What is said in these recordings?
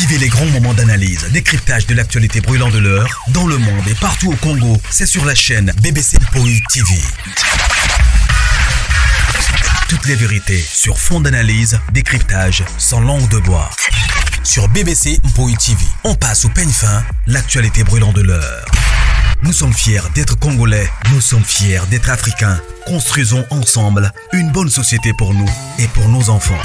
Vivez les grands moments d'analyse, décryptage de l'actualité brûlante de l'heure, dans le monde et partout au Congo. C'est sur la chaîne BBC Mpoi TV. Toutes les vérités sur fond d'analyse, décryptage, sans langue de bois. Sur BBC Mpoi TV, on passe au peigne fin l'actualité brûlante de l'heure. Nous sommes fiers d'être Congolais, nous sommes fiers d'être Africains. Construisons ensemble une bonne société pour nous et pour nos enfants.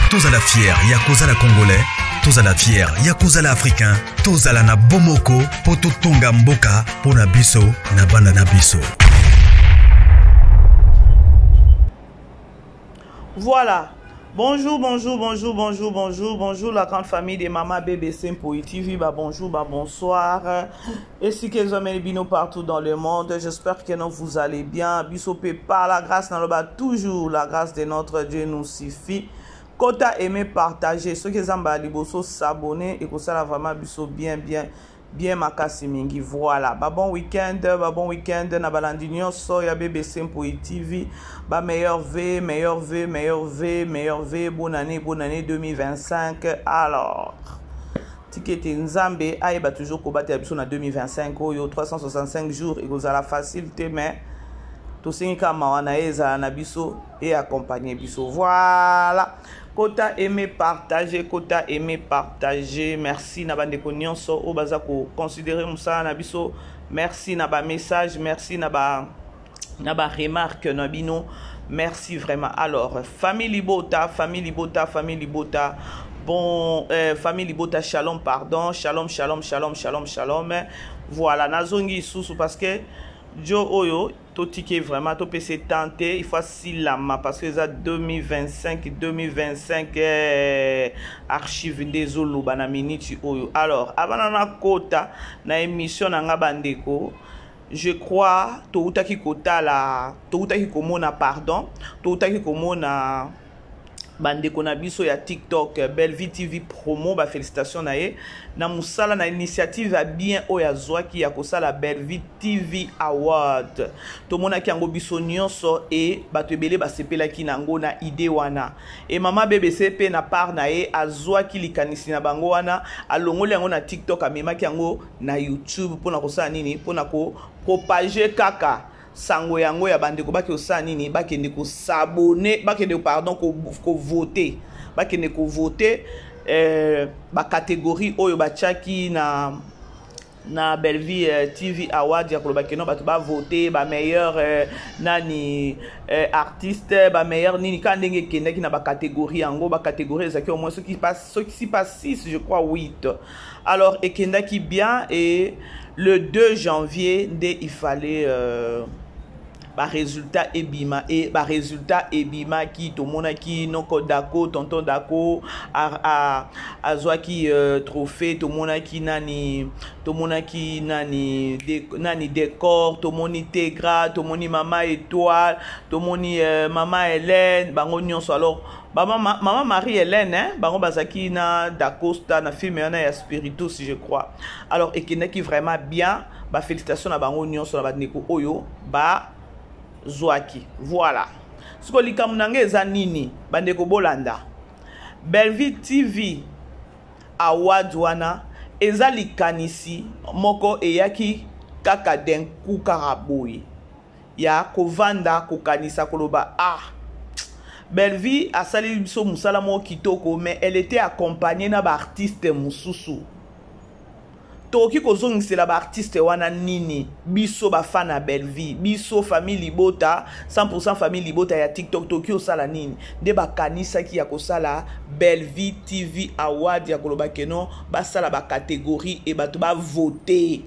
Tous à la fière, Yakuza la Congolais, tous à la fière, Yakuza la Africain, tous à la na Bomoko, Poto Tonga Mboka, Pona Biso, na Bana na Biso. Voilà. Bonjour, bonjour, bonjour, bonjour, bonjour, bonjour la grande famille des Mamas BBC Mpoi TV. Bah, bonjour, bah, bonsoir. Et si que vous bino partout dans le monde, j'espère que non, vous allez bien. Biso par la grâce, dans le bas, toujours la grâce de notre Dieu nous suffit. Kota aimer, partager. Ceux qui ont liboso s'abonner et que ça vraiment biso bien, bien, bien makasi mingi. Voilà. Bah, bon week-end, bah, bon week-end. Na balandi nyonso ya BBC Mpoi TV. Bah, meilleur V, meilleur V, meilleur V, meilleur V. Bonne année, bonne année 2025. Alors, tikete Nzambe ayeba toujours kobatela biso na 2025 oyo 365 jours ekozala facile te, mais tosengi kaka mawa na ye ezala na biso e accompagner biso. Voilà. Kota aimer, partager, kota aimer, partager. Merci na bandeko nyonso oyo baza koconsidérer mosala na biso. Merci na bamessage, merci na ba na ba remarque na bino. Merci vraiment. Alors, famille Libota, famille Libota, famille Libota. Bon, famille Libota, shalom, pardon. Shalom, shalom, shalom, shalom, shalom. Voilà, nazongi susu parce que Joe oyo totike vraiment topese tante, il faut silama parce que eza 2025 2025 archive nde ezoloba na minute oyo. Alors, avant na kota na émission na nga bandeko, je crois toutaki kotala, toutaki komona, pardon, toutaki komona bandeko na biso ya TikTok, Bellevue TV promo, ba félicitation na ye na mosala na initiative ya bien oyo azwaki ya kosala Bellevue TV Award. Tomonaki yango biso nyonso e bato ebele basepelaki nango na idée wana. E mama BBC mpe na part na ye azwaki likanisi na bango wana, alongoli yango na TikTok, amemaki yango na YouTube mpona kosala nini, mpona kopropager kaka sango yango ya bandeko bake kosala nini, bakende kosabone, bakende, pardon, kovote, bakende kovote bacatégorie oyo batiaki na Bellevue TV Award ya koloba keno bato bavote bameilleur nani artiste, bameilleur nini, kaka ndenge ekendaki na bacatégorie yango. Bacatégorie ezalaki au moins soki si pas 6, je crois 8. Alors ekendaki bien et le 2 janvier nde il fallait barésultat ebima e barésultat ebimaki. Tomonaki noko Dako, tonton Dako azwaki trophée. Tomonaki nani, tomonaki nani, nani, Décor, tomoni Tegra, tomoni mama Étoile, tomoni mama Hélène, bango nyonso. Alors mama, mama Marie Hélène, hein, bango bazalaki na Dacosta na film wana ya Spiritus, je crois. Alors ekendaki vraiment bien. Bafélicitation na bango nyonso na bandeko oyo bazwaki. Voilà. Sikoyo likambo na ngai eza nini, bandeko? Bolanda. Bellevue TV Award wana eza likanisi moko eyaki kaka d'un coup, kaka boye ya kovanda kokanisa koloba: ah, Bellevue asali biso mosala moko kitoko, mais elle était accompagnée na baartiste mosusu. Tokoki kozongisela baartiste wana nini? Biso bafan ya Bellevue, biso famille Libota, 100 famille Libota ya TikTok, tokoki kosala nini? Nde bakanisaki ya kosala Bellevue TV Award, ya koloba keno basala bacatégorie e bato bavote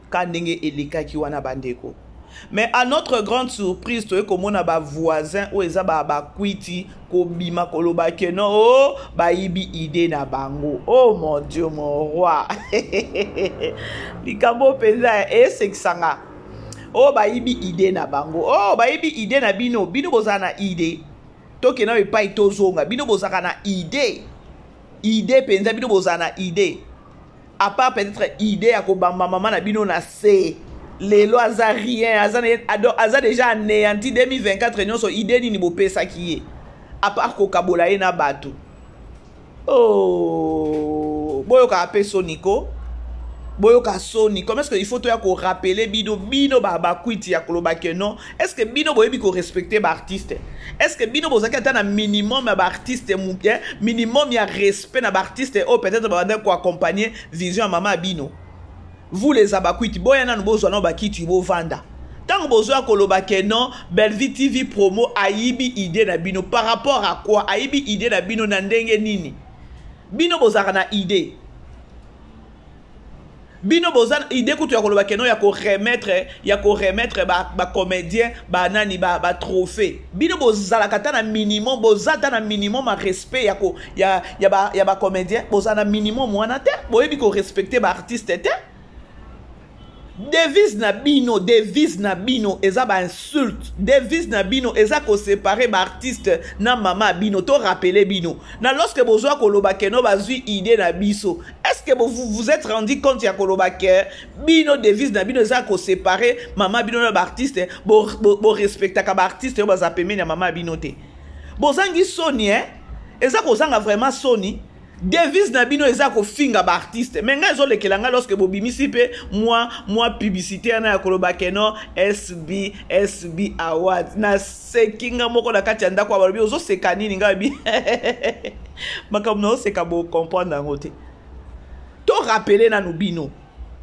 ka ndenge elekaki wana, bandeko. Mais à notre grande surprise, toye komona bavoisin oyo eza bakwiti kobima koloba keno o oh, bayibi idée na bango. Oh mon Dieu, mon roi, likambo mpenza esekisanga. Oyo oh, bayibi idée na bango, oh, bayibi idée na bino. Bino bozala na idée, tokende oyo epai tozonga. Bino bozalaka na idée, idée mpenza, bino bozala na idée, à part peut-être idée ya kobamba mama na bino na se. Lelo aza rien, aza, aza déjà anéanti. 2024 nyonso, idée nini bopesaki ye à part kokabola ye na bato? Oh, Boyokaka mpe soni ko, boyoka soni. Comment est-ce que il faut toya ko rappeler bino, bino ba bakwiti ya koloba que non? Est-ce que bino boyebi ko respecter ba artiste? Est-ce que bino bozaki ata na minimum ya ba artiste moke, minimum ya respect na ba artiste oyo peut-être babanda ko accompagner vision ya mama bino? Vous les abakwiti, boya nanu bozwa nanu bakiti bovanda. Tango bozwa koloba que non, Bellevue TV promo ayibi idée na bino par rapport à quoi? Ayibi idée na bino na ndenge nini? Bino bozalaka na idée. Bino boza idée kutu ya koloba que non, ya ko remettre, ya ko remettre ba, ba comédien, ba nani, ba, ba trophée. Bino bozalaka ta na minimum, boza ta na minimum ya respect ya ko, ya, ya ba, ya ba comédien, boza na minimum wana te, boyebi ko respecter ba artiste te. Devise na bino, devise na bino eza ba insulte. Devise na bino eza ko séparer ba artiste na mama bino, to rappeler bino. Na lorsque bozwa koloba que no bazwi idée na biso, est-ce que vous vous êtes rendu compte ya koloba que bino devise na bino eza ko séparer mama bino na ba artiste, bo, bo, bo respectaka ba artiste oyo baza pembeni ya mama bino te. Bozangi soni, hein? Eza kozanga vraiment soni. Devise na bino eza kofinga ba artiste. Mais ngai ezolekela ngai lorsque bobimisi pe moi, moi publicité wana ya koloba que non, SB, SB Awards. Na seki nga moko na kati ya ndako ya balobi, ozoseka nini? Ngai bi makambo na oseka bo comprendre yango te. To rappeler nanu bino.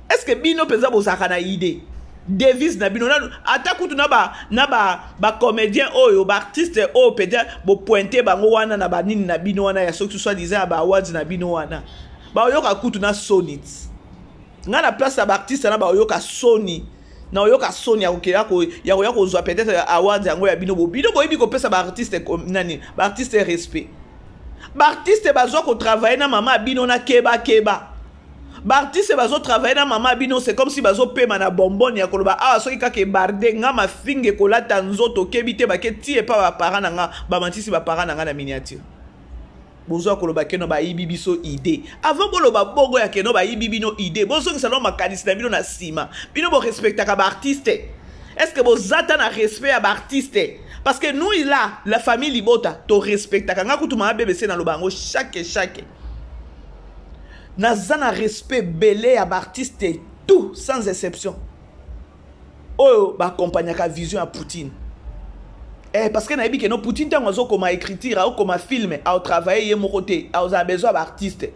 Est-ce que bino penza bozalaka na idée? Devise na bino nanu ata kutu na ba, na ba, ba comédien oyo, ba artiste oyo peut-être bo pointer bango wana na ba nini na bino wana ya soki soit disant ya ba awards na bino wana. Ba oyoka kutu na soni. Nga na place ya ba artiste na ba oyoka soni. Na oyoka soni ya kokeya ko, ya koya kozwa peut-être awards yango ya bino bo. Bino boyebi kopesa ba artiste ko, nani, ba artiste respect. Ba artiste bazwa ko travailler na mama bino na keba keba. Ba artiste bazo travailler na mama bino, c'est comme si bazo pema na bonbonne ya koloba awa soki kaka ebarde nga mafinge kolata nzoto kebi te bake tie pa ba parents na nga, ba matisi ba parents na nga na miniature. Bozwa koloba keno bayibi biso idée. Avant boloba bongo ya keno bayibi bino idée, bozongisa no makanisi na bino na sima. Bino bo respectaka ba artiste. Est-ce que bozata na respect ya ba artiste? Parce que nous là, la famille Libota, to respectaka nga kutu ma BBC na lobango chaque chaque. Naza na respect belé ya ba artiste tout sans exception. Oyo ba accompagnaka vision ya Poutine. Eh, parce que nayebi que no Poutine tango azo koma écriture, azo koma film, azo travailler ye moko te, azo za besoin ba artiste.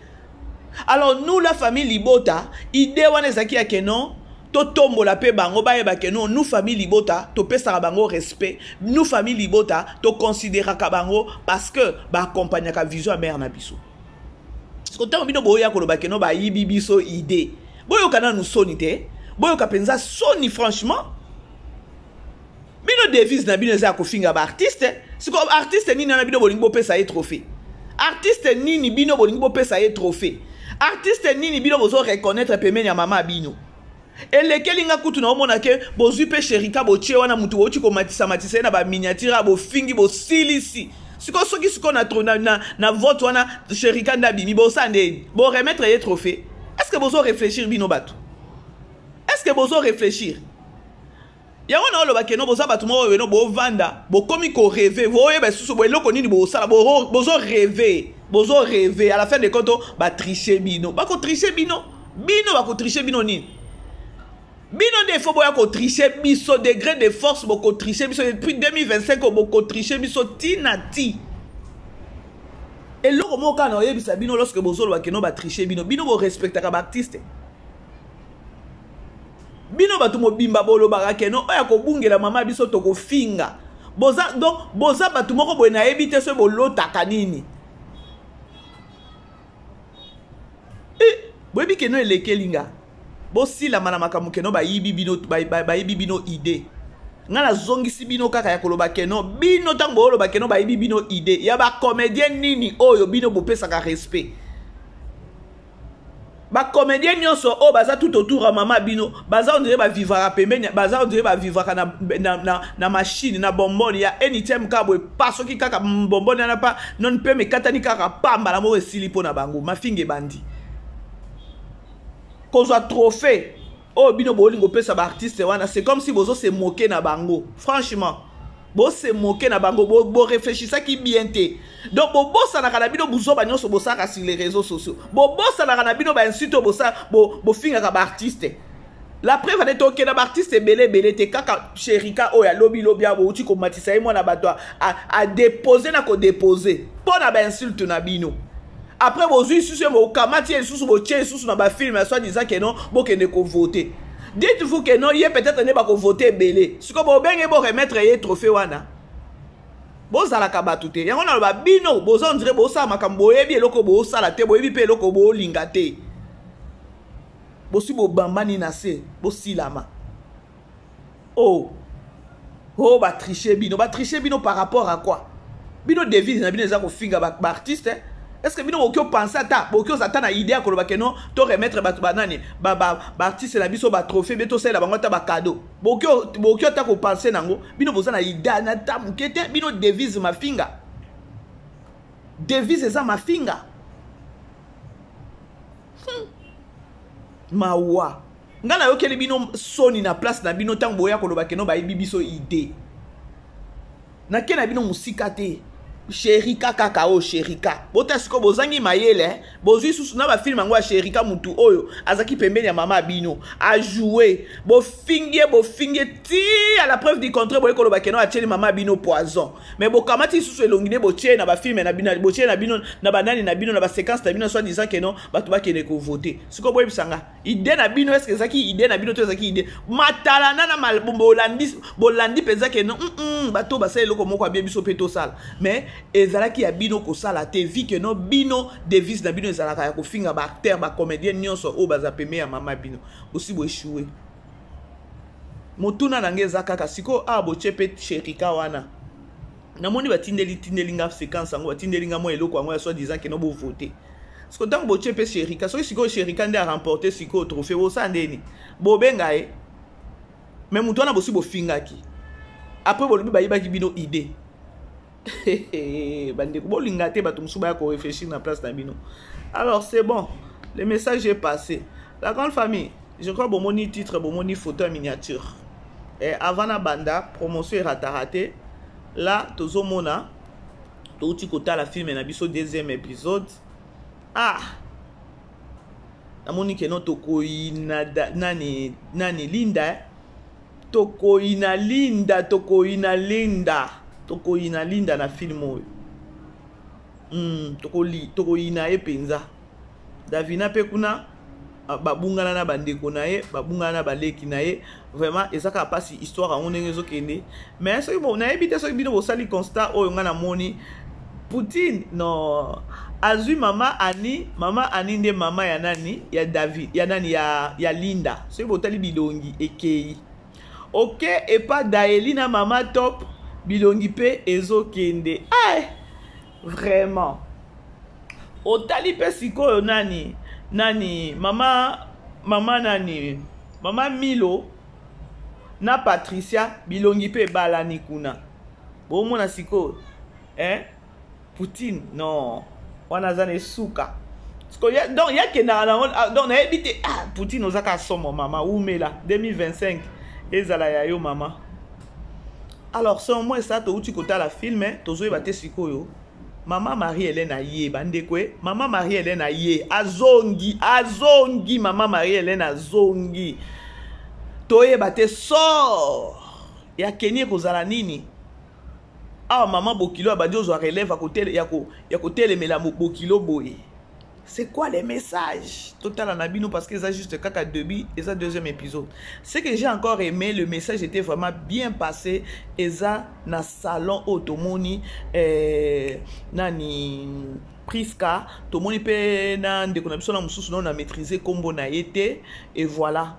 Alors nous la famille Libota, idée wana ezaki ya que non, to tombola pe bango bayeba que non, nous famille Libota, to pesaka bango respect, nous famille Libota, to considéraka bango parce que ba accompagnaka vision ya mère na biso. Parce que tango bino boya koloba que non bayibi biso idée. Boyoka nanu soni te. Boyoka penza soni franchement. Bino devise na bino eza ya kofinga ba artiste. Siko artiste nini na bino bolingi bopesa ye trophée? Artiste nini bino bolingi bopesa ye trophée? Artiste nini bino bozo reconnaître pembeni ya mama bino? Elekeli nga kutu na omona ke bozwi pe Sherika botie wana mutu bouti komatisa matisa ye na ba miniature ya bofingi bosilisi. Siko soki siko na na, na, na vote wana Sherika nda bimi bosa ndeni bo remettre ye trophée. Est-ce que bozo réfléchir bino bato? Est-ce que bozo réfléchir? Yango na oloba keno boza bato moko beno bovanda bokomi ko rêver, boyeba lisusu bo eloko nini bosala, bozo rêver, bozo rêver à la fin de compte ba tricher bino. Bako tricher bino, bino bako tricher bino nini? Bino nde faut boya ko tricher biso degré de force boko tricher biso depuis 2025 boko tricher biso ti na ti. Eloko moko kaka na oyebisa bino lorsque bozoloba keno ba tricher bino, bino bo respectaka ba artiste. Bino bato mobimba bolobaka keno oyo akobungela mama biso tokofinga. Boza donc boza bato moko boye nayebi te soki bolotaka nini. Eh, boyebi keno elekeli nga. Bosilama na makambo keno bayibi bino, bayibi bino idée. Nga nazongisi bino kaka ya koloba keno bino tango boloba keno bayibi bino idée ya ba comédien nini oyo bino bopesaka respect. Ba comédien nyonso oyo baza tout autour ya mama bino, baza on dirait ba vivaka pembeni, baza on dirait ba vivaka na, na, na, na machine, na bonbonne ya anytime kaka boye, pa soki kaka bonbonne wana pa non pe mekatani kaka pa mbala moko esili mpo na bango, mafinga ebandi. Kozwa trophée oyo bino bolingo pesa ba artiste wana, c'est comme si bozo se moquer na bango. Franchement. Bose moke na bango, bo réfléchissaki bien te. Donc bobosanaka na bino buzoba nyonso bosalaka sur les réseaux sociaux. Bobosanaka na bino ba insulte bosa bofingaka ba artiste. La preuve ane tokenda ba artiste ebele ebele te kaka Sherika oyo alobi lobi awa bouti komatisa ye mwana bato a déposer na ko déposer mpo na ba insulte na bino. Après bozwi lisusu ye bokamati ye lisusu botie lisusu na ba film ya soit disant que non bokende ko voter. Dites-vous que non ye peut-être nde bako voter ebele. Siko bobenge bo remettre ye trophée wana. Bozalaka bato te. Yango naloba bino boza on dirait bosala makambo boyebi eloko bosala te, boyebi pe eloko bolinga te. Bosi bobambani na se, bosilama. Oh. Oh ba tricher bino, ba tricher bino par rapport à quoi? Bino devise na bino eza kofinga ba, ba artiste hein? Est-ce que bino boki openser ata, boki oza ata na idée ya koloba que non, to remettre bato ba nani, ba ba ba artiste na biso ba trophée, bien tosalela bango ata ba cadeau. Boki boki ata ko penser nango, bino boza na idée na ta moke te, bino devise mafinga. Devise eza mafinga. Mawa. Nga nayokeli bino soni na place na bino ntango boya koloba keno bayibi biso idée. Nake na bino mosika te. Sherika kaka oyo Sherika. Bota siko bozangi mayele, bozwi susu na ba film yango ya Sherika mutu oyo azaki pembeni ya mama bino. A jouer, bofingie bofingie ti à la preuve du contraire boye koloba keno atieli mama bino poison. Mais bokamati susu elongi ne botie na ba film na bino, botie na bino na banani na bino na ba séquence na bino soit disant que non bato bakende ko voter. Siko boyebisanga idée na bino est-ce que ezaki idée na bino to ezaki idée matalana na mal bolandi bolandi penza que non bato basala eloko moko abie biso pe tosala mais ezalaki ya bino kosala te vu que non bino devise na bino ezalaka ya kofinga ba acteur ba comédien nyonso oyo baza pembe ya mama bino bosi bo échoué. Motuna na ngai eza kaka sikoyo awa botie pe Sherika wana namoni batindeli tindeli nga séquence yango batindeli nga mwa eloko yango ya soit disant que non bo voter. Siko ntango botie pe Sherika soki sikoyo Sherika nde a remporter sikoyo trophée bosala ndeni bobenga ye mais moto wana bosi bofingaki après bolobi bayibaki bino idée. Bandeko bolinga te bato mosusu baya ko réfléchir na place na bino. Alors c'est bon, le message est passé. La grande famille, je crois bomoni titre, bomoni photo ya miniature. Et avant na banda promotion erata raté là tozomona touti kotala film na biso deuxième épisode. Ah, namoni ke no tokoyina nani nani Linda, tokoyina Linda, tokoyina Linda, tokoyina Linda na film oyo. Tokoyina ye penza. Davina pe kuna babungana na bandeko na ye, babungana na baleki na ye. Vraiment ezaka pasi histoire yango ndenge ezokende. Mais soki bo nayebi te soki bino bosali constat oyo nga namoni Poutine non azwi mama Annie, mama Annie nde mama ya nani ya David, ya nani ya Linda. Soki botali bilongi ekei. Ok, epa Daeli na mama Top bilongi pe ezokende. Ay, vraiment. Otali pe sikoyo nani nani mama mama nani mama Milo na Patricia bilongi pe ebalani kuna. Bomona sikoyo hein Poutine non wana aza na esuka. Sikoyo donc yakendaka nango donc nayebi te ah Poutine ozaka somo mama umela 2025 ezala ya yo mama. Alors c'est au moins ça touti kotala film tozoyeba te sikoyo mama Marie-Hélène aye bandeko e mama Marie-Hélène aye azongi azongi mama Marie-Hélène azongi toyeba te sort ya Kenny ekozala nini. Awa mama Bokilo abandi ozwa relève ya kotelemela Bokilo boye. C'est quoi les messages? Total en abino parce que ça juste kaka début et ça deuxième épisode. Ce que j'ai encore aimé, le message était vraiment bien passé. Et ça na salon otomoni nani Priska tomoni pe na ndeko na biso na mususu na on a maîtrisé kombo na été et voilà.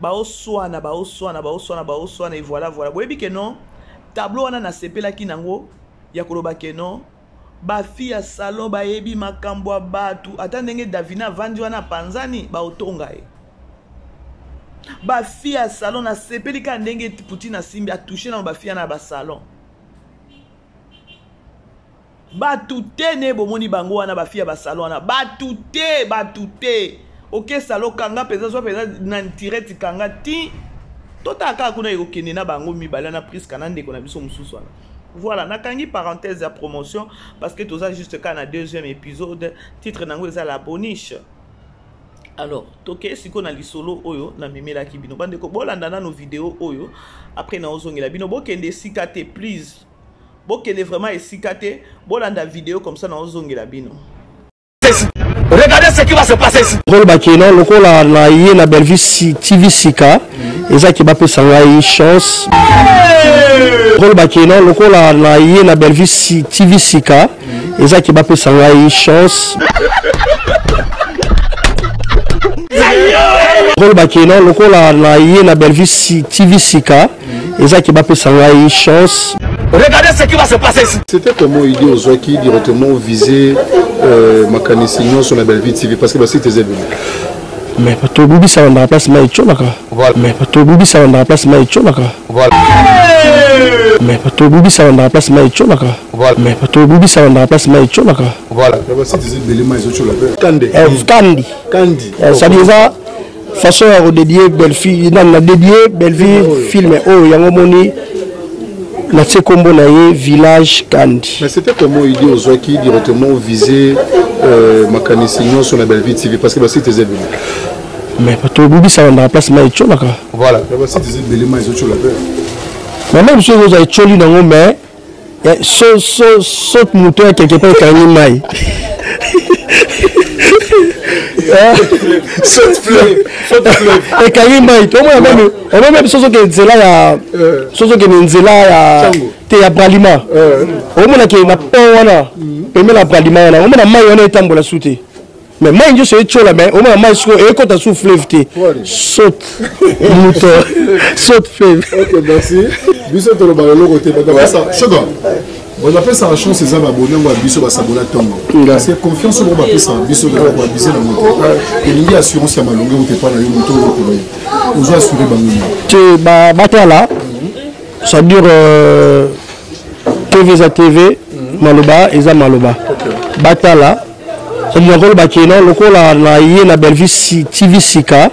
Baoswana, baoswana, baoswana, baoswana et voilà voilà. Boyebi que non tableau wana na sepelaki nango ya koloba que non ba fille ya salon bayebi makambo ya batu ata ndenge Davina avandi wana panzani baotonga ye. Ba fille ya salon na sepeli ka ndenge Poutine asimbi a toucher na ba fille na ba salon. Batu te ne bomoni bango wana ba fille ya ba salon wana batu te batu te. Ok salon kanga peza zwa peza na tirette kanga ti. Totala kaka kuna ekokende na bango mibale na Prisca na ndeko na biso mosusu wana. Voilà, nakangi parenthèse ya promotion parce que toza juste kaka na deuxième épisode. Titre nango eza la boniche. Alors, tokei sikoyo na lisolo oyo namemelaki bino. Bandeko, bolanda nano video oyo, après naozongela bino. Bokende esika te, please. Bokende vraiment esika te, bolanda video comme ça naozongela bino. Regardez ce qui va se passer ici. Koloba ke non lokola na ye na Bellevue TV sika eza ke bapesa ngai chance. Koloba ke non lokola na ye na Bellevue TV sika eza ke bapesa ngai chance. Koloba ke non lokola na ye na Bellevue TV sika eza ke bapesa ngai chance. Regardez ce qui va se passer ici. C'était comment idée ozwaki directement viser euh, makanisi nyonso na Bellevue TV parce que basite eza ebele. Mais tobubisaka na place mai etiolaka. Mais tobubisaka na place mai etiolaka. Mais tobubisaka na place mai etiolaka. Mais tobubisaka na place mai etiolaka. Voilà. Basite eza ebele mai ezotiola pe. Kandi. Kandi. Kandi. Ça dit eza façon ya kodedie Bellevue nani na dédie Bellevue film oyo yango moni natie kombo na ye village Kandi. Mais c'était comment idée ozwaki directement viser euh, makanisi nyonso na Bellevue TV parce que basite eza ebele. Mais tobubisaka na place mai etiolaka. Voilà, basite eza ebele mai ezotiola pe. Mais même soki ozwa etioli nango mais so so saute mouton ya quelque part ekangi mai ekangi mai omona meme omona meme soki okende nzela ya soki okende nzela ya te ya bralima omona ke na pont wana pembeni na bralima wana omona mai wana etambola su te. Mais mai nyonso etyola mais omona mai sikoyo ekota sous fleuve te. Saute mouton, saute fleuve. Ok, merci. Biso tolobaka eloko te, bato bapesa shoga. Bato bapesaka chance eza babone yango ya biso basabola ntongo. Parce que confiance oyo bapesaka biso kaka koabuse nango te. Elingi assurance ya malonga euta epai na yo moto oyo okoloba. Ozo assurer bango nini? Te batala, c'est-à-dire euh, TV eza TV, maloba eza maloba. Batala nakoloba ke non lokola na ye na Bellevue TV sika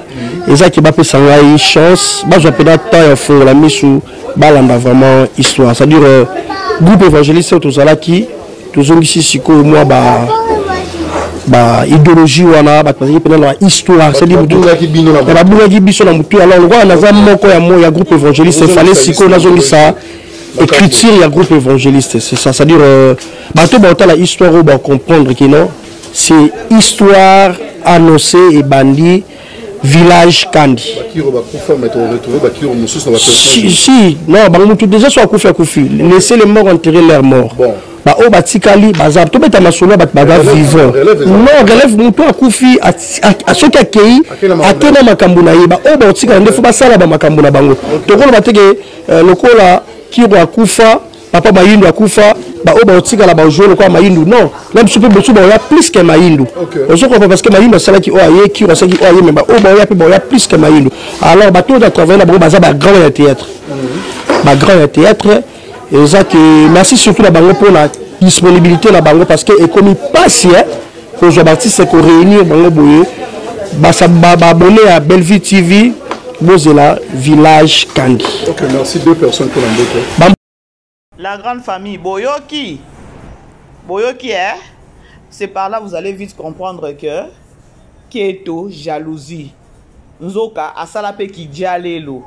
eza ke bapesa ngai chance bazwa mpena temps ya fongola misu balanda vraiment histoire, c'est-à-dire euh, groupe évangéliste oyo tozalaki tozongisi sikoyo mwa ba ba idéologie wana bato bazalaki mpena na histoire, c'est-à-dire babungaki biso na motu. Alors lokola naza moko ya mo ya groupe évangéliste, fallait sikoyo nazongisa écriture ya groupe évangéliste, c'est ça, c'est-à-dire euh, bato baotala histoire oyo bacomprendre que non, c'est histoire annoncée ebandi village Kandi. Bakiro bakufa mais toretrouve bakiro mosusu na si, si non bango motu déjà so akufi akufi, laissez les morts enterrer leurs morts. Bon. Baoyo batikali baza tobeta masolo ya bato baza vivant. Non, relève motu akufi soki akei akei na makambo na ye, baoyo baotikala nde fo basala bamakambo na bango. Tokoloba te ke lokola Kiro akufa, papa Mayindu akufa, baoyo baotikala bajoue lokola Mayindu. Non, na biso mpe bosu baoya plus que Mayindu. Ozokopa parce que Mayindu asalaki oyo aye, Kiro asalaki oyo aye, mais baoyo baoya mpe baoya plus que Mayindu. Alors bato oyo batravaille na bango baza bagrand ya théâtre, bagrand ya théâtre. Eza ke merci surtout na bango mpona disponibilité na bango parce que ekomi pasi kozwa baartiste koréunir bango boye. Baabonné ya Bellevue TV bozela village Kandi. Ok, merci. Deux personnes pour la La grande famille Boyoki. Boyoki, hein? C'est par là vous allez vite comprendre que Keto jalousie. Nzoka asala pe kidia lelo.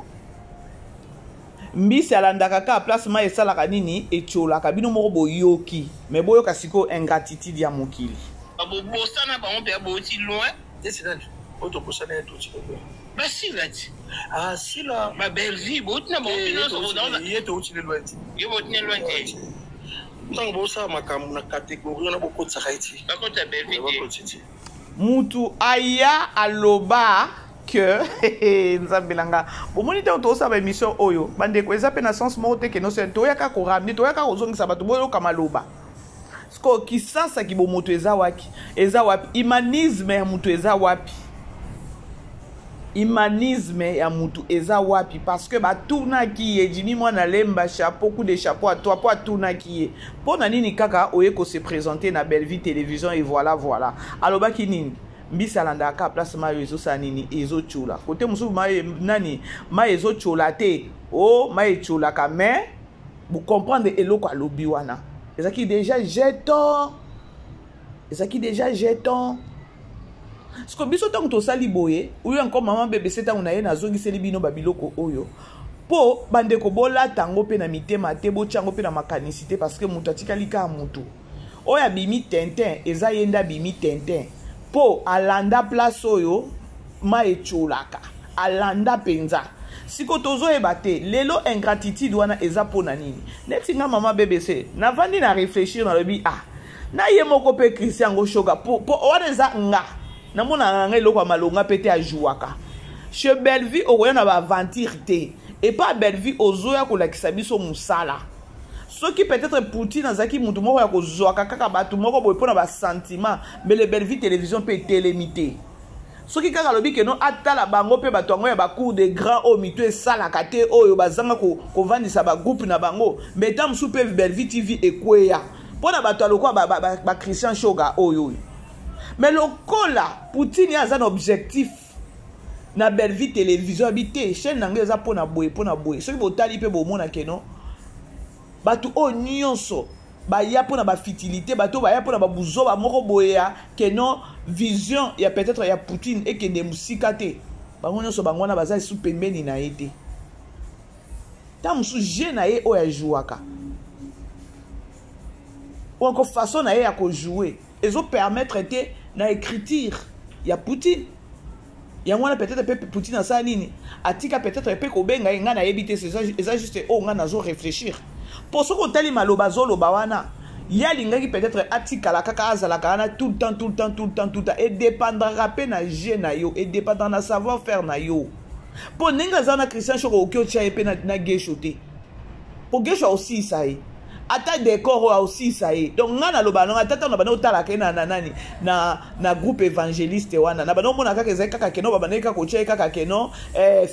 Mbisi alandaka kaka place mai esalaka nini etiolaka bino moko boyoki mais boyoka sikoyo ingratitude ya mokili. Bobosana bango mpe bouti loin. Neti nani oyo tobosana ye touti loin? Basila ti. Ah sila. Ba Bellevue bouti na bango mpe nyonso. Ye touti ne loin ti. Ye bouti ne loin te. Ntango bosala makambo na catégorie wana bokotisaka ye ti. Bakotisa Bellevue te. Bakotisa ti. Mutu aya aloba que nzambe na nga bomoni ntango tozosala baémission oyo bandeko eza mpe na sens moko te ke nyonso toyaka koramne toyaka kozongisa bato boyoka maloba sikoyo kisasa kibomoto eza waki eza wapi humanisme ya moto eza wapi humanisme ya mutu eza wapi parce que batunaki ye Jimmy Mwana Lemba chapeau coup de chapeau à toi po atunaki ye mpo na nini kaka oye ko se présenter na Bellevue télévision et voilà voilà alobaki nini. Mbisi alandaka kaka place mayi ezosala nini, ezotiola. Kote mosusu mayi nani, mayi ezotiola te. Oh, mayi etiolaka mais bo comprendre eloko alobi wana. Ezalaki déjà jeton. Ezalaki déjà jeton. Siko biso ntango tosali boye, oyo encore maman BBC ntango na ye nazongiseli bino ba biloko oyo. Po bandeko bolata yango mpe na mitema te, botia yango mpe na makanisi te, parce que moto atikali kaka moto. Oyo abimi tintin, eza ye nde abimi tintin. Po alanda place oyo ma etiolaka. Alanda penza. Siko tozoyeba te, lelo ingratitude wana eza po na nini? Neti nga mama BBC, navandi na réfléchir, nalobi, ah, na ye moko pe Christian ngo shoga, po, po wana eza nga. Namonaka nga eloko ya malonga pe te ajouaka. Chez Bellevue okoya na ba aventure te. Et pas Bellevue ozoya kolakisa biso musala. Soki peut-être Poutine azalaki mutu moko ya kozwaka kaka batu moko boye pona ba sentiment, mbele Bellevue télévision pe etelemi te. Soki kaka alobi ke non atala bango pe bato yango ya ba cour de grand oyo mitu esalaka te oyo bazanga kovandisa ba groupe na bango, mais tango mosusu pe Bellevue TV ekweya pona bato ya lokola ba Christian Shoga oyo oyo. Mais lokola Poutine ye aza na objectif na Bellevue télévision abi te chaîne na ngai eza pona boye pona boye, soki botali pe bomona ke non bato oyo nyonso baya pona ba futilité, bato baya pona ba buzoba moko boye ya ke non vision ya peut-être ya Poutine ekende mosika te, bango nyonso bango wana baza lisusu pembeni na ye te. Ntango mosusu jeu na ye oyo ajouaka ou encore façon na ye ya kojouer ezo permettre te na écriture ya Poutine. Yango wana peut-être pe Poutine asala nini, atika peut-être pe kobenga ye, ngai nayebi te, eza juste oyo ngai nazo réfléchir. Po soki otali maloba azoloba wana, ye alingaki peut-être atikala kaka azalaka wana tout le temps, tout le temps, tout le temps, tout le temps. Et dépendra pe na jeu na yo, et dépendra na savoir-faire na yo. Po ndenge aza na Christian Choko oki otia ye pe na Gesho te. Po Gesho aosilisa ye. Ata décor oyo aosilisa ye. Donc nga naloba nanga ata ntango na banda otalaka ye na, na nani, na, na groupe évangéliste wana, na banda omona kaka ezali kaka keno, babandaki kaka kotia ye kaka keno,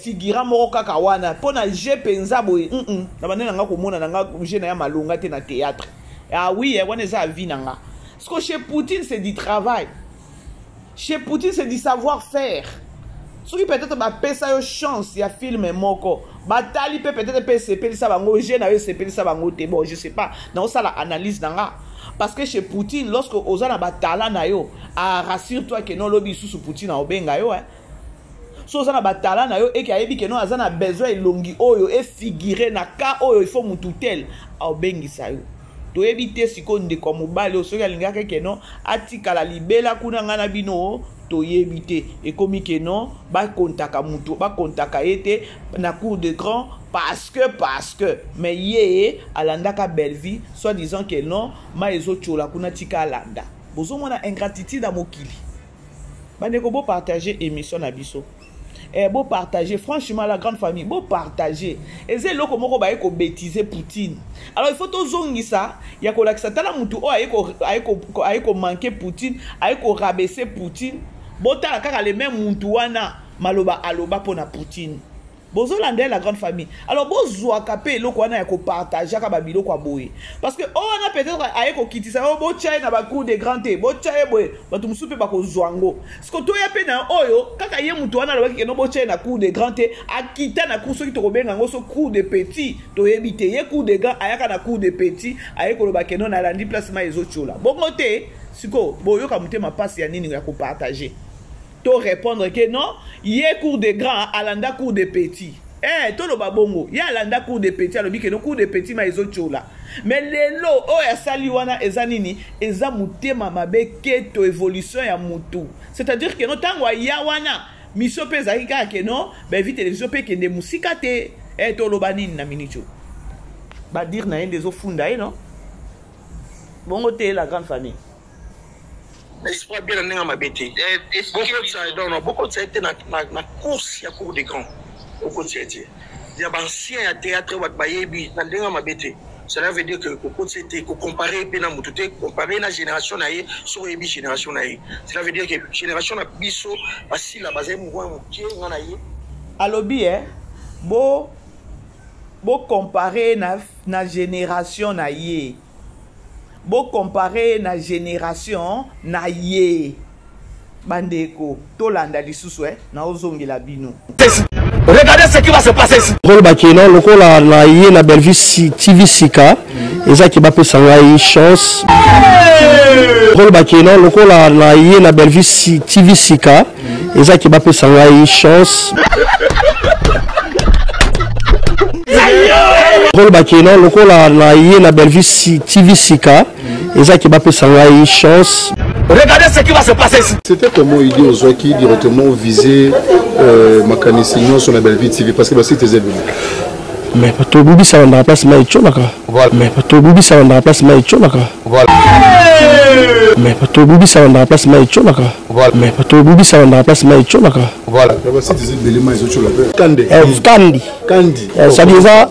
figurant moko kaka wana. Po na jeu penza boye, na banda nanga komona nanga jeu na ya malonga te na théâtre. Ah oui, wana eza avis na nga. Parce que chez Poutine c'est du travail. Chez Poutine c'est du savoir-faire. Soki peut-être ba pesa yo chance ya film moko, batali pe peut-être pe sepelisa bango, jeu na yo sepelisa bango te. Bon, je sais pas, na osala analyse na nga. Parce que chez Poutine, lorsque oza na ba talent na yo, ah, rassure-toi que non lobi susu Poutine a obenga yo, hein. So oza na ba talent na yo et que ayebi que non aza na besoin elongi oyo e figurer na cas oyo il faut mutu tel a obengisa yo. Toyebi te sikoyo ndeko ya mobali oyo soki alingaki ke non atikala libela kuna ngai na bino toyebi te. Ekomi ke non bakontaka mutu, bakontaka ye te na cour de grand parce que mais ye alandaka Bellevue soit disant que non ma ezotiola kuna tika alanda. Bozomona ingratitude ya mokili. Bandeko bo partager émission na biso. Bo partager franchement la grande famille, bo partager. Eza eloko moko baye ko bêtiser Poutine. Alors il faut tozongisa ya kolakisa tala mutu oyo aye ko manquer Poutine, aye ko rabaisser Poutine. Botala kaka le même mutu wana maloba aloba pona Poutine. Bozolanda la grande famille. Alors bozwaka pe eloko wana ya ko partager ka ba biloko ya boye. Parce que oyo wana peut-être aye ko kitisa yo botya ye na ba cour de grand te, botya ye boye, bato mosusu pe bakozwa ngo. Parce que toya pe na oyo kaka ye mutu wana alobaki ke no botya ye na cour de grand te, akita na cour soki tokobenga ngo so cour de petit, toyebi te. Ye cour de grand ayaka na cour de petit, aye koloba ke no nalandi place ma ezotyola. Bongo te, siko boyoka motema pasi ya nini ya ko partager. To répondre que non, ye cour de grand alanda cour de petit. Toloba bongo, ye alanda cour de petit, alobi ke no cour de petit ma ezotyola. Mais lelo oyo asali wana eza nini? Eza motema mabe keto évolution ya mutu. C'est-à-dire que no tango aya wana mission pe ezalaki kaka ke non, Bellevue télévision pe kende musika te. Toloba nini na minute oyo? Ba dire na ye nde ezofunda ye non? Bongo te la grande famille. Espoir bien na ndenge mabe te. Bokotisa non non bokotisa te na na course ya cour des grands. Bokotisa te. Ya ba ancien ya théâtre bato bayebi na ndenge mabe te. Cela veut dire que kokotisa te, ko comparer pe na mutu te, comparer na génération na ye, soki oyebi génération na ye. Cela veut dire que génération na biso basila bazali mwa moke nga na ye. Alobi bo bo comparer na génération na ye. Bo comparer na génération na ye. Bandeko tolanda lisusu eh, naozongela bino. Regardez ce qui va se passer ici. Koloba ke non lokola na ye na Bellevue TV sika eza ke bapesa ngai chance. Koloba ke non lokola na ye na Bellevue TV sika eza ke bapesa ngai chance. Koloba ke non lokola na ye na Bellevue TV sika eza ke bapesa ngai chance. Regardez ce qui va se passer ici. C'était comment idée ozwaki directement viser euh, makanisi nyonso na Bellevue TV parce que basite eza ebele. Mais tobubisaka na place mai etiolaka. Mais tobubisaka na place mai etiolaka. Mais tobubisaka na place mai etiolaka. Mais tobubisaka na place mai etiolaka. Voilà. Basite eza ebele mai ezotiola pe. Kande. Kandi. Kandi. Ça dit eza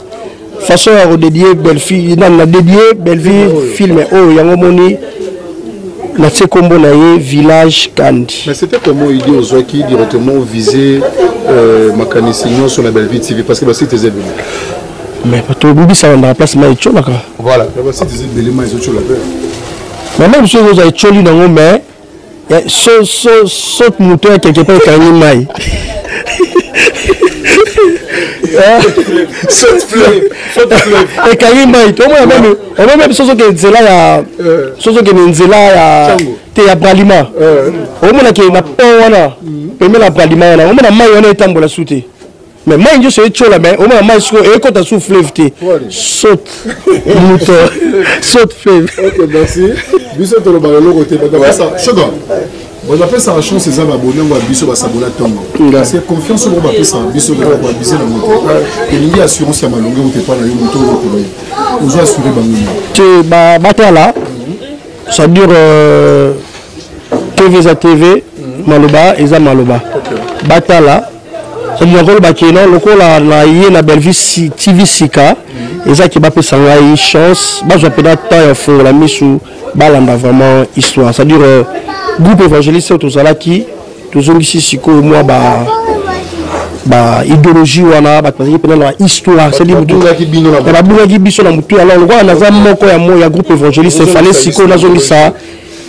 façon ya kodedie Bellevue nani na dedie Bellevue film oyo yango moni natie kombo na ye village Kandi. Mais c'était comment idée ozwaki directement viser euh, makanisi nyonso na Bellevue TV parce que basite eza ebele. Mais tobubisaka na place mai etiolaka. Voilà. Basite eza ebele mai ezotiola pe. Mais même soki ozwa etioli nango mais so so saute mouton ya quelque part ekangi mai ekangi mai tomona meme omoni meme soki okende nzela ya soki okende nzela ya te ya bralima omona ke na pont wana pembeni na bralima wana omona mai wana etambola su te mais mai nyonso etyola mais omona mai sikoyo ekota su fleuve te saute mouton saute fleuve. Ok, merci. Biso tolobaka eloko te, bato bapesa shoga, bato bapesaka chance eza babone yango ya biso basabola ntongo parce que confiance oyo bapesaka biso kaka koabuse nango te. Elingi assurance ya malonge ote epa na yo moto oyo okomi ozo assure bango nini te batala ça dure euh, TV eza TV, maloba eza maloba, batala nakoloba ke non lokola na ye na Bellevue TV sika eza ke bapesa ngai chance, bazwa mpena temps ya fongola misu balanda vraiment histoire. C'est à dire euh, groupe évangéliste oyo tozalaki tozongisi sikoyo mwa ba ba idéologie wana, bato bazalaki mpena na histoire, c'est-à-dire babungaki biso na motu. Alors lokola naza moko ya mo ya groupe évangéliste, fallait sikoyo nazongisa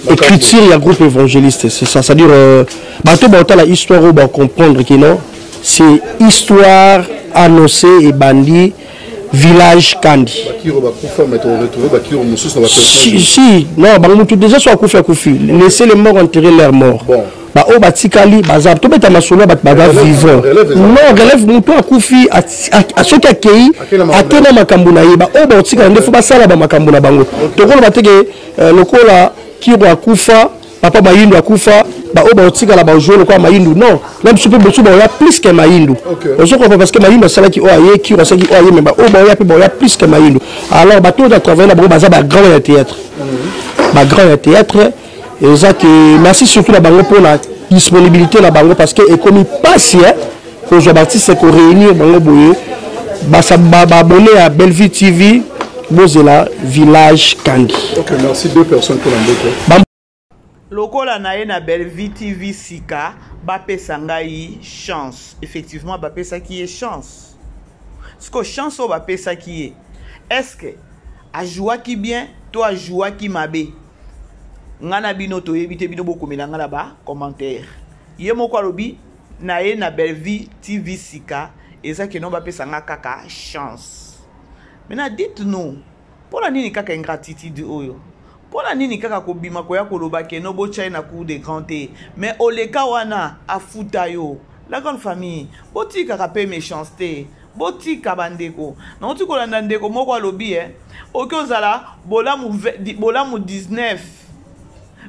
écriture ya groupe évangéliste, c'est ça. C'est-à-dire euh, bato baotala histoire oyo bacomprendre que non, c'est histoire annoncée ebandi village Kandi. Bakiro bakufa, mais toretrouve bakiro mosusu na Si, si non, bango mutu déjà so akufi akufi, laissez les morts enterrer leurs morts. Bon. Baoyo batikali baza tobeta masolo ya bato baza vivant. Non, relève moto akufi soki akei akei na makambo na ye, baoyo baotikala nde fo basala bamakambo na bango. Tokoloba te ke lokola Kiro akufa, papa Mayindu akufa, baoyo baotikala bajoue lokola Mayindu. Non, na biso mpe bosu baoya plus que Mayindu. Ozo comprendre, parce que Mayindu asalaki oyo aye, Kiro asalaki oyo aye, mais baoyo baoya mpe baoya plus que Mayindu. Alors bato oyo batravaille na bango baza bagrand ya théâtre, bagrand ya théâtre. Eza ke merci surtout na bango mpona disponibilité na bango, parce que ekomi pasi kozwa baartiste koréunir bango boye. Baabonné ya Bellevue TV bozela village Kandi. Ok, merci. Deux personnes pour la lokola na ye na Bellevue TV sika bapesa ngai chance. Effectivement bapesaki ye chance. Siko chance oyo bapesaki ye, est-ce que ajouaki bien to ajouaki mabe? Nga na bino toyebi te, bino bokomela nga na ba commentaire. Ye moko alobi na ye na Bellevue TV sika eza ke non bapesa nga kaka chance. Maintenant dites-nous, mpona nini kaka ingratitude oyo? Mpona nini kaka kobima koya koloba ke no botya ye na cour de grand te, mais oleka wana afuta yo? La grande famille, botikaka mpe méchanceté, botika bandeko. Nauti kolanda ndeko moko alobi oki ozala bolamu, bolamu 19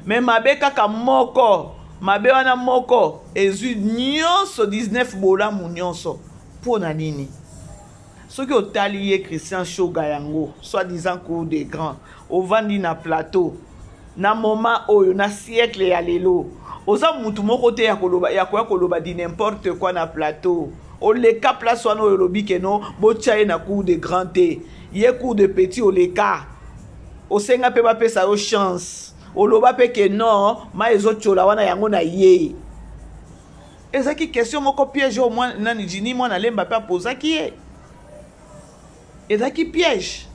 mais mabe kaka moko, mabe wana moko ezwi nyonso 19 bolamu nyonso. Mpona nini? Soki otali ye Christian Shoga yango soi-disant cour de grand, ovandi na plateau na moment oyo na siècle ya lelo, oza mutu moko te ya koloba, ya koya koloba di n'importe quoi na plateau. Oleka place wana oyo olobi ke non botya ye na cour de grand te, ye cour de petit. Oleka osenga mpe bapesa yo chance, oloba mpe ke non mai ezotyola wana yango na ye. Ezalaki question moko piège oyo nani Jini mwana lemba mpe apozaki ye, ezalaki piège.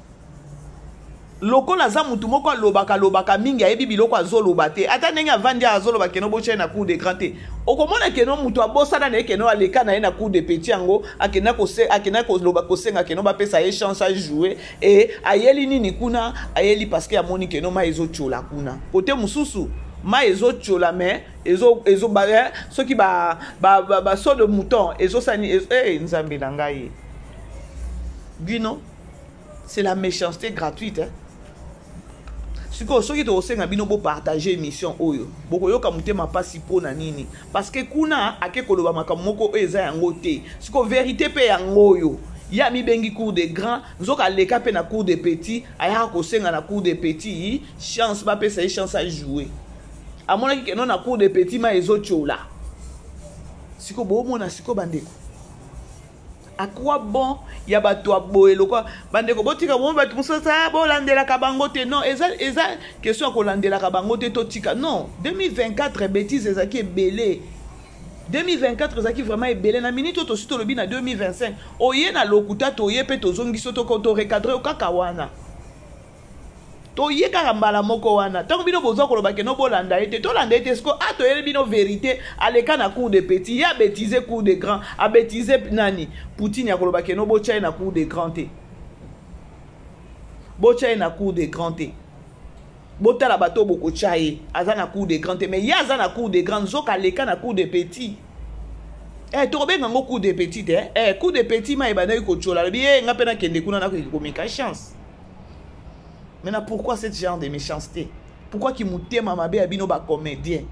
Lokola aza mutu moko alobaka lobaka mingi, ayebi biloko azoloba te. Ata ndenge avandi azoloba keno botya ye na cour de grand te, okomona keno mutu abosana na ye keno aleka na ye na cour de petit yango, akenda kose, akenda koloba kosenga keno bapesa ye chance a jouer. E ayeli nini kuna? Ayeli parce que amoni keno mai ezotyola kuna kote mosusu, mai ezotyola, mais ezo ezo ba, eh, soki ba ba ba, ba saut de mouton ezosani ezo, eh, nzambe na ngai bino, c'est la méchanceté gratuite, hein? Sikoyo soki tokosenga bino bopartage émission oyo, bokoyoka motema mpasi. Mpo na nini? Parce que kuna ake koloba makambo moko oyo eza yango te. Sikoyo vérité mpe yango oyo, ye amibengi cour de grand, nzoka aleka mpe na cour de petit. Ayaka kosenga na cour de petit chance, bapesa ye chance ajoue. Amonaki keno na cour de petit ma ezotyola. Sikoyo boomona sikoyo bandeko, à quoi bon ya bato ya boye lokwa bandeko? Botika bomo bato mosusu, ah, bolandelaka bango te. Non, eza question ya kolandelaka bango te, totika. Non, 2024 bêtise ezalaki ebele, 2024 ezalaki vraiment ebele. Na minute oyo tosi tolobi na 2025, oye na lokuta, toye mpe tozongisi, torecadre yo kaka wana, toye kaka mbala moko wana. Ntango bino bozwa koloba keno bolanda ye te, tolanda ye te. Siko a toyeli bino vérité, aleka na cour de petit, ye abêtise cour de grand, abêtise nani, Poutine, ya koloba keno botya ye na cour de grand te, botya ye na cour de grand te, botala bato bokotya ye, aza na cour de grand te. Mais ye aza na cour de grand, nzoka aleka na cour de petit. Eh, tokobenga yango cour de petit te. Eh, cour de petit ma ebandaki kotyola, alobi ye nga mpe nakende kuna, nakoki komeka chance. Maintenant, pourquoi ce genre de méchanceté? Pourquoi ki motema mabe ya bino bacomédien?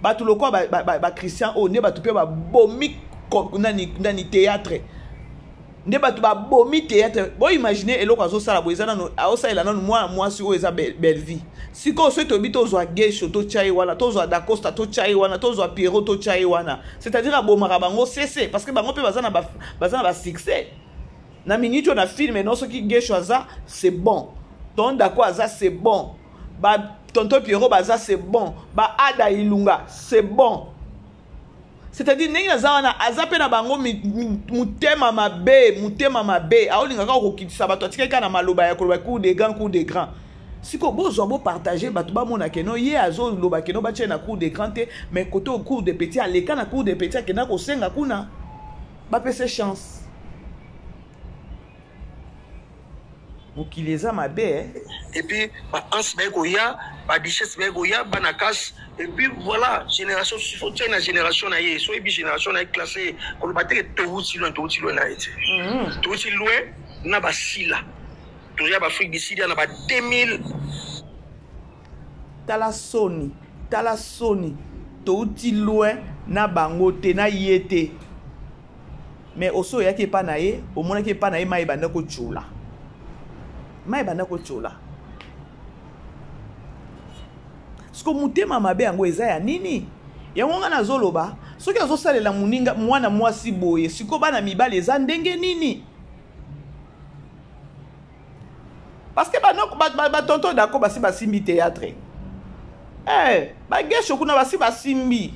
Bato lokola bachristian oyo nde bato mpe babomi nani, nani théâtre, nde bato babomi théâtre. Boimagine eloko azosala boye, eza nano aosalela nano mwana mwasi oyo eza belle vie. Sikoyo soki toyebi, tozwa Gesho totya ye wana, tozwa Dacosta totya ye wana, tozwa Pierrot totya ye wana, c'est-à-dire abomaka bango cc, parce que bango mpe baza na basuccès na minute oyo na filme. No, soki Gesho aza, c'est bon, ton Dako aza, c'est bon, ba tonton Pierrot baza, c'est bon, ba Ada Ilunga, c'est bon. C'est-à-dire ndenge naza wana, aza mpe na bango motema mabe, motema mabe, aolinga kaka kokitisa bato. Atikaki kaka na maloba ya koloba cour de grand, cour de grand. Sikoyo bozwa, bopartage, bato bamona keno ye azoloba keno batie na cour de grand te, mais kote cour de petit, aleka na cour de petit, akenda kosenga kuna bapesa chance. Mokili eza mabe, eh? Et puis baanse baye koya, badichesse baye koya, bana casse, et puis voilà, génération faut tia na génération na ye. So oyebi génération na ye, classe koloba te ke towuti loin, towuti loin na ye te. Towuti loin na basila, toya baafrique du Sud na ba 2000. Tala soni, tala soni, touti loin na bango te, na ye te. Mais oso oyaki epa na ye, omonaki epa na ye mai ebanda kotyola, mai ebanda kotyola. Siko motema mabe yango eza ya nini? Yango ngai nazoloba, soki azosalela moninga mwana mwasi boye, sikoyo bana mibali eza ndenge nini? Parce que batonton Dako basi basimbi théâtre, eh, bagesho kuna basi basimbi,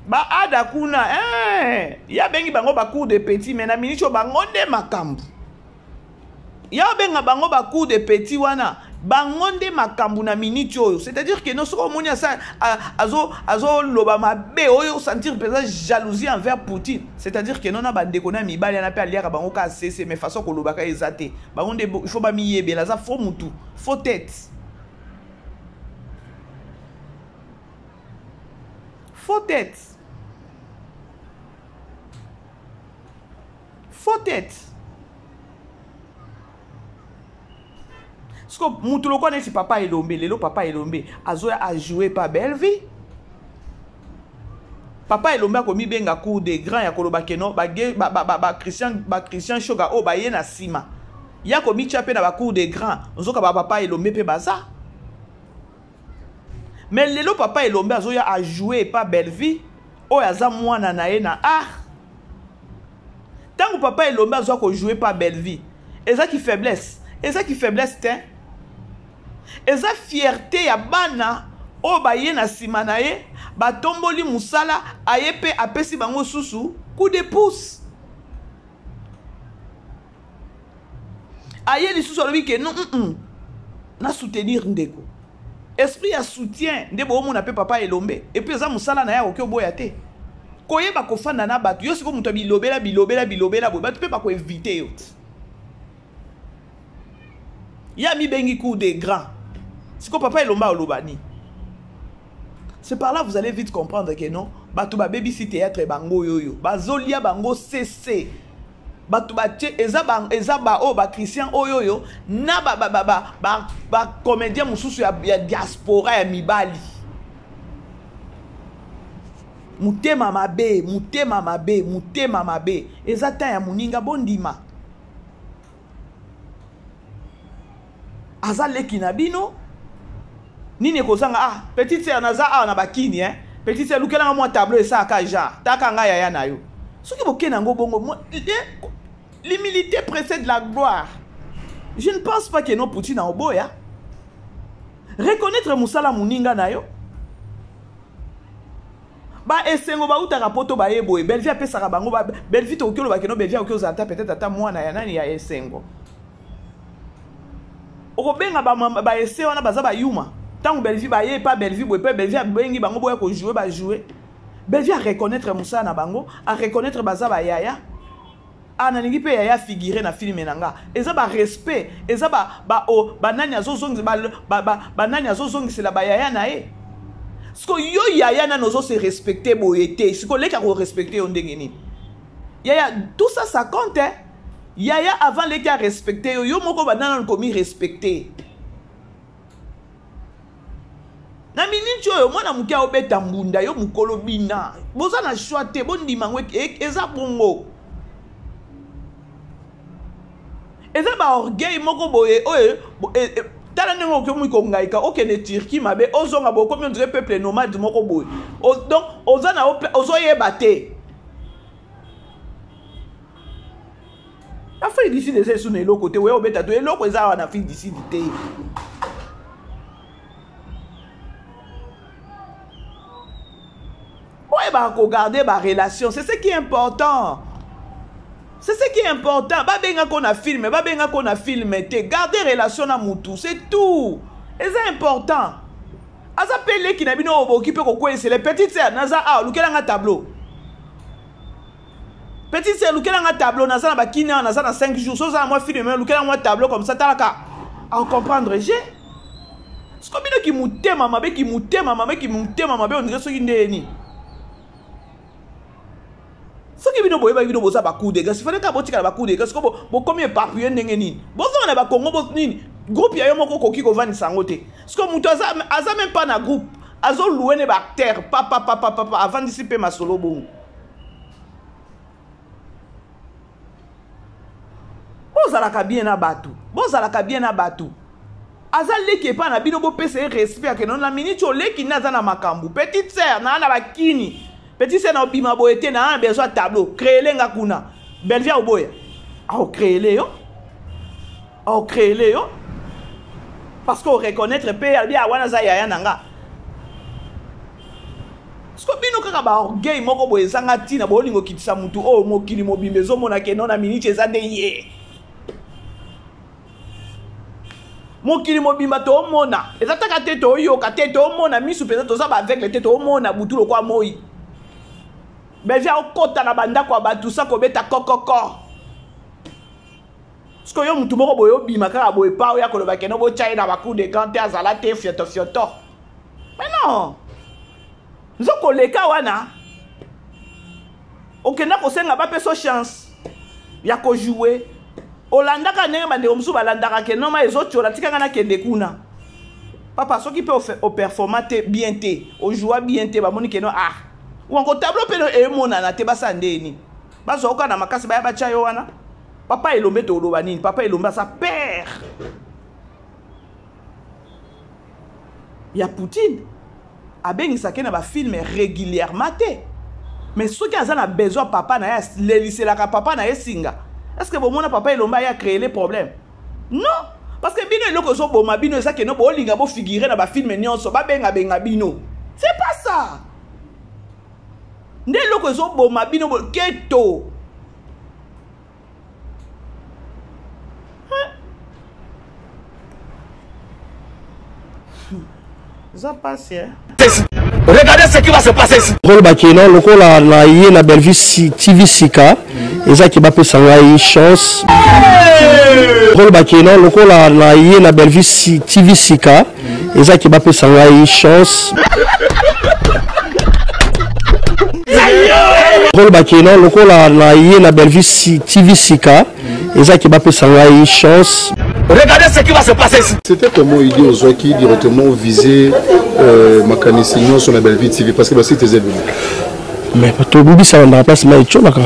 baada kuna, eh, ye abengi bango bacour de petit, mais na miniti oyo bango nde makambo. Ya obenga bango bacour de petit wana, bango nde makambo na miniti oyo. C'est-à-dire que no, soki omoni asa azoloba mabe oyo, sentir mpenza jalousie envers Poutine, c'est-à-dire que no, na bandeko na mibali wana mpe aliaka bango kaka sese. Mais façon kolobaka eza te, bango nde il faut bamiyebela, aza faux mutu, faux tête, faux tête, faux tête. Siko mutu lokola neti papa Elombe, lelo papa Elombe azoya ajoue pa belle vie. Papa Elombe akomibenga cour de grand ya koloba keno bachristian Shoga oyo baye na nsima ya komitya mpe na bacour de grand, nzoka bapapa Elombe mpe baza. Mais lelo papa Elombe azoya ajoue epa belle vie oyo aza mwana na ye na art. Ntango papa Elombe azwa kojoue pa belle vie, ezaki faiblesse? Ezaki faiblesse te, eza fierté ya bana oyo baye na nsima na ye, batomboli mosala, aye mpe apesi bango susu coup de pouce. Aye lisusu alobi ke non, mm -mm. Na soutenir ndeko. Esprit ya soutien nde boomona mpe papa Elombe. Et puis eza mosala na ye akoki oboya te. Koyeba kofanda na bato. Yo sikoyo moto ya bilobela bilobela bilobela boye bato mpe bakoevite yo. Ye amibengi cour des grands. Sikoyo papa Elombe aloba nini? C'est par là vous allez vite comprendre que non, bato babebisi théâtre bango yoyo, bazolia bango cc. Bato batie eza ba eza ba oyo ba Christian oyo oyo na ba ba ba ba ba, ba comédien mosusu ya, ya diaspora ya mibali. Mutema mabe, mutema mabe, mutema mabe. Eza temps ya moninga bondima. Aza leki na bino. Nini ekozanga ah petite sœur naza awa na bakini hein. Petite sœur lukela nga mwa tableau esalaka genre taka nga yaya na yo. Soki boke na ngo bongo l'humilité précède la gloire. Je ne pense pas que non Poutine oboya. Reconnaître musala muninga na yo. Ba esengo bautaka poto baye boye Bellevue apesaka bango ba Bellevue tokoki oloba keno Bellevue akoki ozala ata peut-être ata mwana ya nani ya esengo. Okobenga ba ba ese wana baza ba yuma. Tango Bellevue baye pa Bellevue boye pe Bellevue abengi bango boya ko jouer ba jouer. Bellevue a reconnaître musala na bango, a reconnaître baza ba yaya. Ah nalingi pe yaya figure na film na nga. Eza ba respect, eza ba ba o ba nani azozongisa ba ba ba, ba nani azozongisela ba yaya na ye. Siko yo yaya nani ozo se respecter boye te. Siko leki ako respecter yo ndenge nini? Yaya tout ça ça compte hein. Yaya avant leki a respecter yo, yo moko banda nanu komi respecter. Na minute oyo mwana moke aobeta mbunda yo mokolo bina. Boza na choix te, bondima yango eza bongo. Eza ba orgueil moko boye oyo tala ndenge okomi kongaika okende Turquie mabe ozonga boye okomi on dirait peuple nomade moko boye. Donc oza na ozoyeba te. Afrique du Sud eza esu na eloko te, oya obeta to eloko eza awa na Afrique du Sud te. Boyebaka kogarde ba relation, c'est ce qui est important. C'est ce qui est important. Babenga ko na film, babenga ko na film te. Garder relation na mutu, c'est tout. Eza important. Aza pe leki na bino oboki pe kokweyisela petite sœur naza awa lukela nga tableau. Petite sœur lukela nga tableau naza na bakini awa naza na 5 jours soza na mwa film mais lukela mwa tableau comme ça talaka en comprendre j'ai siko bino ki mutema mabe ki mutema mabe ki mutema mabe on dirait soki nde nini soki bino boyebaki bino boza ba coup de grâce fallait kaka botikala ba coup de grâce ko bokomi éparpillé ndenge nini bozonga na ba Congo bo nini groupe ya yo moko okoki kovandisa yango te siko moto aza, aza même pas na groupe azo louer ne ba acteur papa papa papa avandisi mpe masolo bongo bozalaka bien na bato bozalaka bien na bato aza leki epai na bino bopesa ye respect akende na miniti oleki nde aza na makambo petite sœur naa na bakini petite sœur na obima boye te naa na besoin tableau créele nga kuna belvia oboya aocréele yo aocréele yo parce que oreconnaitre mpe alobi wana aza yaya na nga siko bino kaka ba orgueil moko boye ezanga ntina bolingo okitisa mutu oyo mokili mobimba ezomona ke no na miniti eza nde ye mokili mobimba toomona eza taka te toyoka te toomona misu mpenza toza ba aveugle te toomona butu lokwa moi bevia okota na bandako ya bato sa kobeta kokoko siko yo mutu moko boye obima kaka boye pa oya koloba keno botya ye na ba coup de grand te azala te fioto fioto mais non nzokoleka wana okenda kosenga bapesa chance ya kojoue olandaka ndenge bandeko mosusu balandaka ke noma ezotiola tikanga nakende kuna papa soki mpe operforma te bien te ojoua bien te bamoni keno ah wanko tableau mpe emonana te basala ndeni bazwa oka na makasi baya batya yo wana papa elombe toloba nini papa elombe aza père ya Poutine abengisaka ye na bafilme régulièrement te mais soki aza na besoin papa na ye aleliselaka papa na ye singa est ce que bomona papa elombe aye acréer le problème non parce que bino eloko ezoboma bino eza keno bolinga bofigure na bafilme nyonso babengabenga bino c'est pas ça nde eloko ezoboma bino keto Eza pasi eh. Regardez ce qui va se passer ici. Koloba ke non lokola na ye na Bellevue TV sika eza ke bapesa ngai chance. Koloba ke non lokola na ye na Bellevue TV sika eza ke bapesa ngai chance. Koloba ke non lokola na ye na Bellevue TV sika eza ke bapesa ngai chance. Regardez ce qui va se passer ici. C'était comment idée ozwaki directement viser euh, makanisi nyonso na Bellevue TV parce que basite eza ebele. Mais bato obubisaka na place mai etiolaka.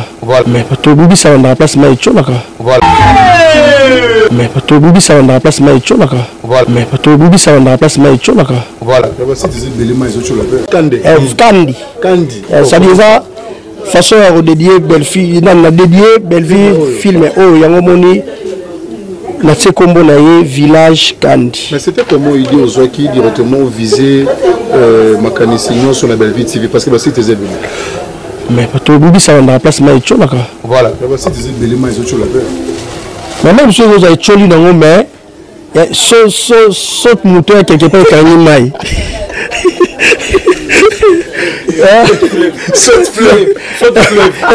Mais bato obubisaka na place mai etiolaka. Mais bato obubisaka na place mai etiolaka. Mais bato obubisaka na place mai etiolaka. Voilà. Basite eza ebele mai ezotiola pe. Kande. Eh, kandi. Kandi. Eh, ça dit eza façon ya kodedie Bellevue nani na dedie Bellevue film oyo yango moni natie nkombo na ye village Kandi. Mais c'était comment idée ozwaki directement viser euh, makanisi nyonso na Bellevue TV parce que basite eza ebele. Mais bato obubisaka na place mai etiolaka. Voilà. Basite eza ebele mai ezotiola pe. Mais même soki ozwa etioli nango mais so so saute mouton ya quelque part ekangi mai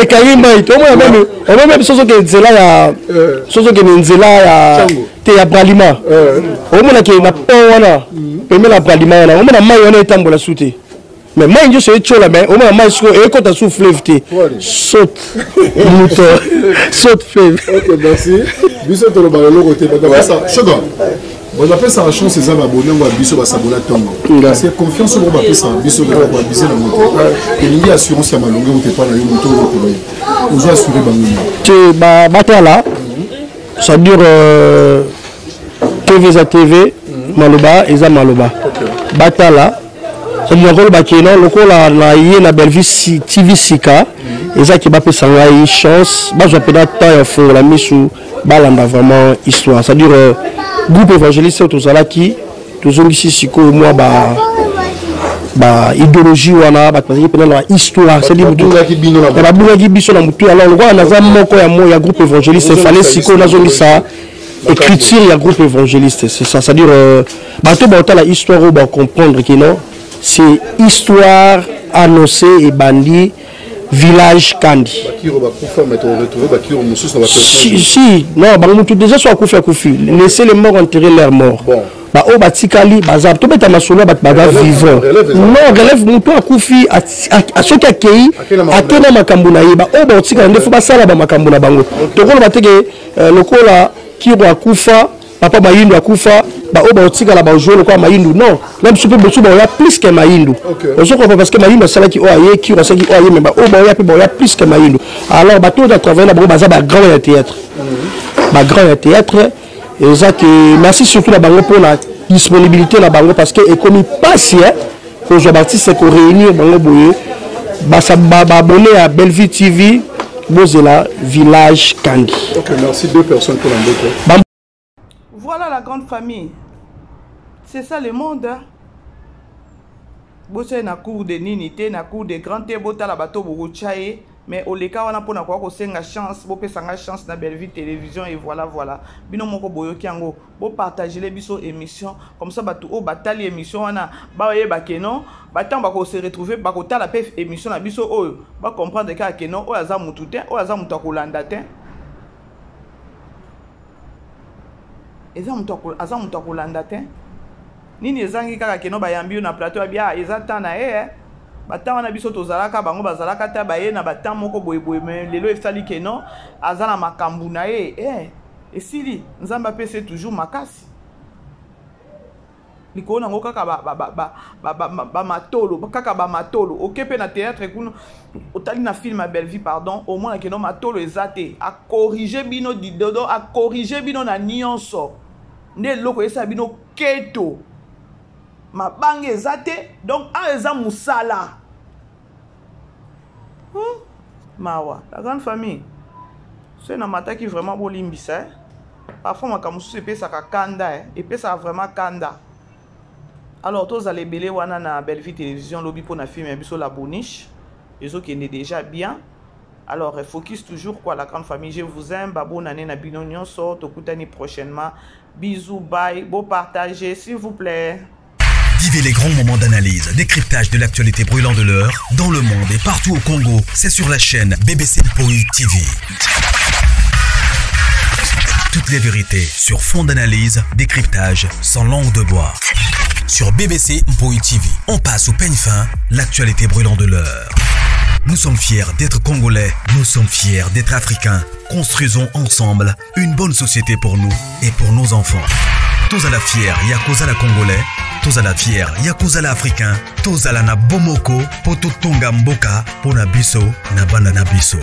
ekangi mai tomona meme omoni meme soki okende nzela ya soki okende nzela ya te ya bralima omona ke na pont wana pembe na bralima wana omona mai wana etambola su te mais mai nyonso etyola mais omona mai sikoyo ekota sous fleuve te saute mouton saute fleuve. Ok, merci. Biso tolobaka eloko te, bato bapesa shoga, bato bapesaka chance eza babone yango ya biso basabola ntongo parce que confiance moko bapesaka biso kaka koabuse nango te. Elingi assurance ya malonge ote epai na yo moto oyo okolo ye ozo assure bango nini te batala ça dure euh, tv eza tv maloba eza maloba batala. Nakoloba ke non lokola na ye na Bellevue TV sika eza ke bapesa ngai chance bazwa mpena temps ya fongola misu balanda vraiment histoire, c'est à dire euh, groupe évangéliste oyo tozalaki tozongisi sikoyo mwa ba ba idéologie wana bato bazalaki mpena na histoire, c'est-à-dire babungaki biso na motu. Alors lokola naza moko ya mo ya groupe évangéliste, fallait sikoyo nazongisa écriture ya groupe évangéliste, c'est ça, c'est-à-dire euh, bato baotala histoire oyo bacomprendre que non, c'est histoire annoncée ebandi village Kandi. Bakiro bakufa mais toretrouve bakiro mosusu na ba Si, si, non, bango mutu déjà so akufi akufi, laissez les morts enterrer leurs morts. Bon. Baoyo batikali baza tobeta masolo ya bato baza vivant. Non, relève motu akufi soki akei akei na makambo na ye, baoyo baotikala nde fo basala bamakambo na bango. Tokoloba te ke lokola Kiro akufa, papa Mayindu akufa, baoyo baotikala bajoue lokola Mayindu. Non, na biso mpe bosu baoya plus que Mayindu. Ozo comprendre parce que Mayindu asalaki oyo aye, Kiro asalaki oyo aye, mais baoyo baoya mpe baoya plus que Mayindu. Alors bato oyo batravaille na bango baza bagrand ya théâtre, bagrand ya théâtre. Eza ke merci surtout na bango mpona disponibilité na bango parce que ekomi pasi kozwa baartiste koréunir bango boye. Baabonné ya Bellevue TV bozela village Kandi. Ok, merci. Deux personnes pour la Voilà la grande famille. C'est ça le monde. Hein? Botya na cour de nini te, na cour de grand te, botala bato bokotya ye, mais oleka wana mpona koya kosenga chance, bopesa nga chance na Bellevue Télévision et voilà voilà. Bino moko boyoki yango, bopartagele biso émission comme ça bato oyo batali émission wana bayeba ke non, batango bakose retrouver bakotala mpe émission na biso oyo bacomprendre kaka ke non, oyo aza motu te, oyo aza moto akolanda te, eza moto aza moto akolanda te. Nini ezangi kaka keno bayambi yo na plateau abi ah eza temps na ye eh. Ba temps wana biso tozalaka bango bazalaka ta baye na ba temps moko boye boye, mais lelo esali keno aza na makambo na ye eh. Esili Nzambe apesa ye toujours makasi likolo nango kaka bamatolo kaka bamatolo. Oke mpe na théâtre kuna otali na film ya Bellevue, pardon, omona keno matolo eza te, akorige bino didodo, akorige bino na nyonso nde eloko eyesala bino keto mabanga eza te. Donc awa eza mosala. Mawa la grande famille soki namataki vraiment bolimbisa eh? Parfois makambo mosusu epesaka kanda eh? Epesaka vraiment kanda. Alors tozala ebele wana na Bellevue Télévision lobi mpona film ya biso La Boniche ezokende déjà bien. Alors focus toujours quoi la grande famille, je vous aime, babonne année na bino nyonso, tokutani prochainement. Bisous, bye, beau partager s'il vous plaît. Vivez les grands moments d'analyse, décryptage de l'actualité brûlante de l'heure, dans le monde et partout au Congo. C'est sur la chaîne BBC Mpoi TV. Toutes les vérités sur fond d'analyse, décryptage, sans langue de bois. Sur BBC Mpoi TV, on passe au peigne fin l'actualité brûlante de l'heure. Nous sommes fiers d'être Congolais, nous sommes fiers d'être Africains. Construisons ensemble une bonne société pour nous et pour nos enfants. Tozala fier ya kozala Congolais, tozala fier ya kozala Africain, tozala na bomoko po totonga mboka po na biso na bana na biso.